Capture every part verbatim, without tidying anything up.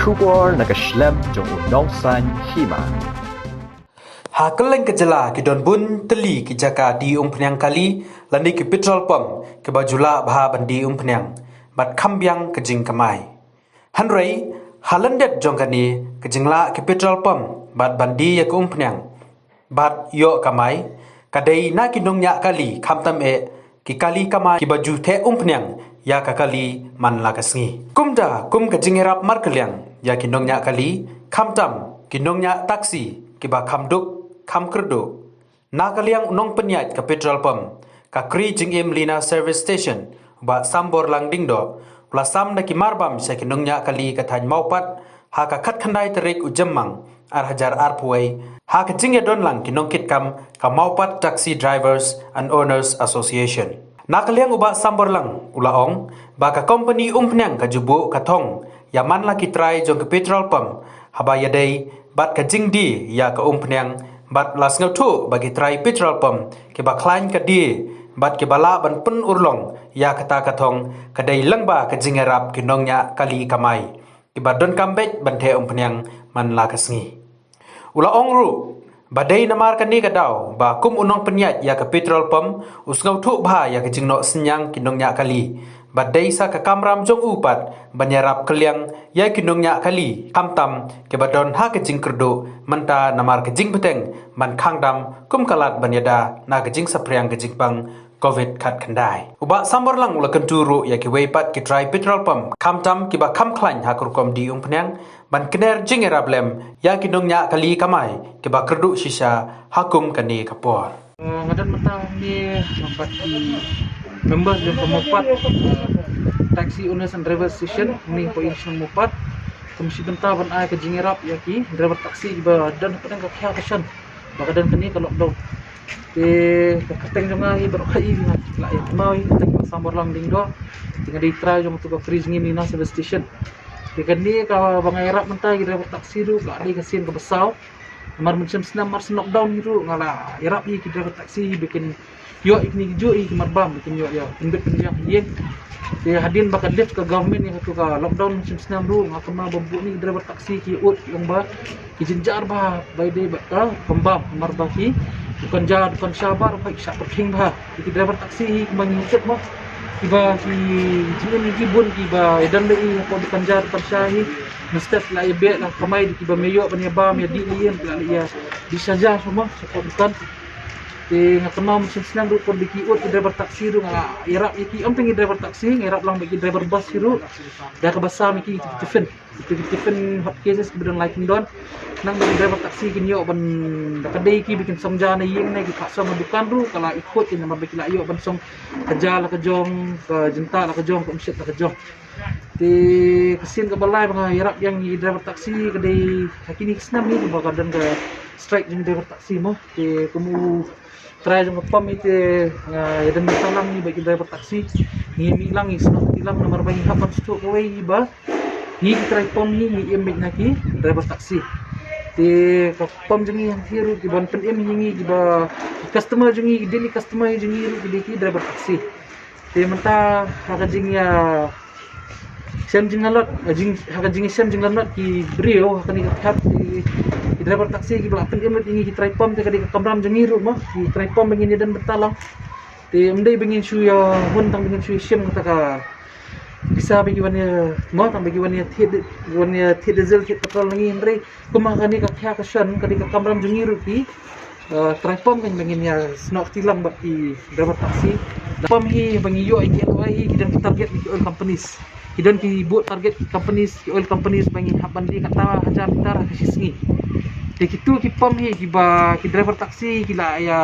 Khubor na ka shlem jong u nongsan hima. Ha kylleng ka jylla ki don bun tylli ki jaka die umphniang kali lane ki petrol pump kiba ju lah bha ban die umphniang bad kham biang ka jingkamai. Hynrei ha lyndet jong kane ka jinglah ki petrol pump bad ban die ïa ka umphniang bad ïoh kamai ka dei na ki nongñiah kali, khamtam eh ki kali kamai kiba ju theh umphniang ïa ka kali man la ka sngi. Kumta kum ka jingïarap markylliang ïa ki nongñiah kali, khamtam ki nongñiah taxi kiba kham duk kham kyrduh. Na ka liang u nongpynïaid ka petrol pump, ka Kri Jingim Lina Service Station, u Bah Samborlang Diengdoh, u la sam da ki marbam sha ki nongñiah kali ka thaiñ Mawpat ha ka khatkhyndai tarik u Jymmang ar hajar arphew wei, ha ka jingïadon lang ki nongkitkam ka Mawpat Taxi Drivers and Owners Association. Na ka liang u Bah Samborlang u la ong ba ka kompani umphniang ka ju buh ka thong ïa man la ki trai jong ka petrol pump haba ïadei bad ka jingdie ïa ka umphniang, bad la sngewthuh ba ki trai petrol pump kiba khlaiñ ka die bad kiba lah ban pynurlong ïa kata ka thong ka dei lyngba ka jingïarap ki nongñiah kali kamai kiba donkam beit ban theh umphniang man la ka sngi. U la ong ruh ba dei namar kane ka daw ba kum u nongpynïaid ïa ka petrol pump u sngewthuh bha ïa ka jingnoh synñiang ki nongñiah kali, ba dei sa ka kamram jong u pat ban ïarap kylliang ïa ki nongñiah kali, khamtam kiba don ha ka jingkyrduh mynta namar ka jingbteng ban khang dam kum ka lad ban ïada na ka jingsaphriang ka jingpang covid khatkhyndai. U Bah Samborlang u la kyntu ruh ïa kiwei pat ki trai petrol pump, khamtam kiba kham khlaiñ ha ka rukom die umphniang, ban kner jingïarap lem ïa ki nongñiah kali kamai kiba kyrduh shisha ha kum kane ka por. Eh, nga don mynta hangne bad ki member jong ka Mawpat, eh, Taxi Owners and Drivers Association, hangne hapoh Ïing Shnong Mawpat. Kum shi bynta ban ai ka jingïarap ïa ki driver taxi kiba don hapdeng ka khia ka shan ba ka don kane ka lockdown. Te ka kyrteng jong nga hi baroh kawei, nga la ïa kynmaw hi, kyrteng Bah Samborlang Diengdoh. Te nga dei trai jong uto ka Kri Jingim Lina Service Station. Te kane kaba nga ïarap mynta ïa ki driver taxi ruh ka dei ka sien kaba saw. Namar mynshem snem mar shen lockdown hi ruh nga la ïarap ïa ki driver taxi ba kin ïoh ïa kine kijuh ïa ki marbam ba kin ïoh ïa pynbit pynbiang ha ïing. Te hadien ba ka lift ka government ïa kato ka lockdown mynshem snem ruh nga kynmaw ba bun ïa ki driver taxi ki ud ki ong ba ki jynjar bha ba ïadei bad ka kam bam, namar ba ki dukan ja dukan sha baroh ki shah pyrkhing bha. Ïa ki driver taxi hi kumba ngi tip mo, kiba ki jingim ki bun kiba ïadon lei hapoh dukan ja dukan sha hi. Mynstep la ïa beh la kamai da kiba me ïoh ban ïa bam ïa dih lei ïa la ïa dih sha ja sha mo sha hapoh dukan. Te nga kynmaw mynshem snem ruh pynban ki ud ki driver taxi ruh nga ïarap ïa ki, ym tang ki driver taxi, nga ïarap lang bad ki driver bus hi ruh. Da kaba sam ïa ki, ïa ki tiffin. Ïa ki tiffin hot cases kiba don lai kyndon. Nang ba ki driver taxi kin ïoh ban, da ka dei ki ba kin song ja na ïing ne ki phah song ha dukan ruh ka la i khuid ïa namar ba ki la ïoh ban song ka ja la ka jong, ka jyntah la ka jong, ka umsyep la ka jong. Te ka sien kaba lai ba nga ïarap ïa ki driver taxi ka dei ha kine ki snem hi ba ka don ka strike jong driver taxi mo. Te kum u trai jong ka pom hi te nga ïadon bynta lang hi bad ki driver taxi. Ngi mih lang ngi snoh kti lang namar ba ngi hap ban sngewthuh kawei hi ba ngi ki trai pom hi ngi im beit na ki driver taxi. Te ka pom jong ngi hangtei ruh ki ban pynim hi ngi kiba ki customer jong ngi, ki daily customer jong ngi ruh ki dei ki driver taxi. Te mynta ha ka jingïa shem jinglanot, ha jing, ha ka jingïashem jinglanot ki briew ha kane ka khap ki, ki driver taxi kiba la pynim lut ïa ngi ki trai pom te ka dei ka kamram jong ngi ruh mo, ki trai pom ba ngin ïadon bynta lang. Te ym dei ba ngin shu ïa hun tang ba ngin shu ïa shim kata ka pisa ba ki wan ïa mo tang ba ki wan ïa thied, wan ïa thied diesel thied petrol na ngi, hynrei kum ha kane ka khia ka shan ka dei ka kamram jong ngi ruh ki, eh, trai pom kan ba ngin ïa snoh kti lang bad ki driver taxi. Pom hi ba ngi ïoh ïa ki L O I hi ki don ki target na ki oil companies. Ki don ki bud target ki companies, ki oil companies ba ngin hap ban die kata hajar litar ha ka shi sngi. Te kitu ki pom hi kiba ki driver taxi ki la ïa,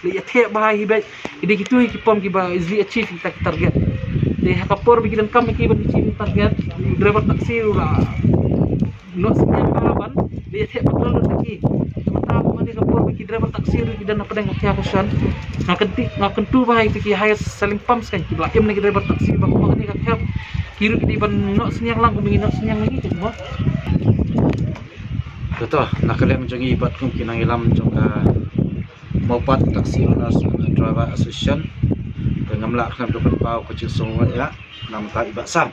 la ïa theh bha hi beit. Ki dei kitu hi ki pom kiba easily achieve kita ki target. Te ha ka por ba ki donkam ïa ki ban achieve ki target, driver taxi ruh la noh synñiang bha ban ïa theh petrol lut ïa ki. Te mynta kumne ka por ba ki driver taxi ruh ki don hapdeng ka khia ka shan. Nga kynti, nga kyntu ba ha kita ki highest selling pumps kan kiba la im na ki driver taxi ba kumne ka khia ki ruh ki dei ban noh synñiang lang kumba ngi noh synñiang na ki te mo. Te to na ka liang jong ngi bad kum ki nongïalam jong ka Mawpat Taxi Owners and Driver Association, te ngam lah khnang ban pynpaw ka jingsngewbha ïa namar i Bah Sam.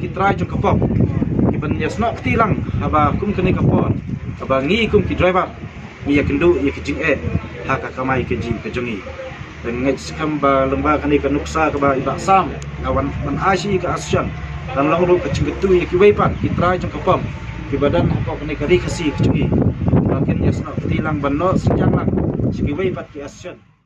ki trai jong ka pop kiban ïasnoh kti lang haba kum kane ka por haba ngi kum ki driver ngi ïakynduh ïa ki jingeh ha ka kamai kajih ka jong ngi. Te nga ngeit skhem ba lyngba kane ka nuksa kaba i Bah Sam nga wan ban ai sha i ka association, kan long ruh ka jingkyntu ïa kiwei pat ki trai jong ka pop kiba don hapoh kane ka ri Khasi ka jong ngi ba kin ïasnoh kti lang ban noh synñiang lang sha kiwei pat ki association.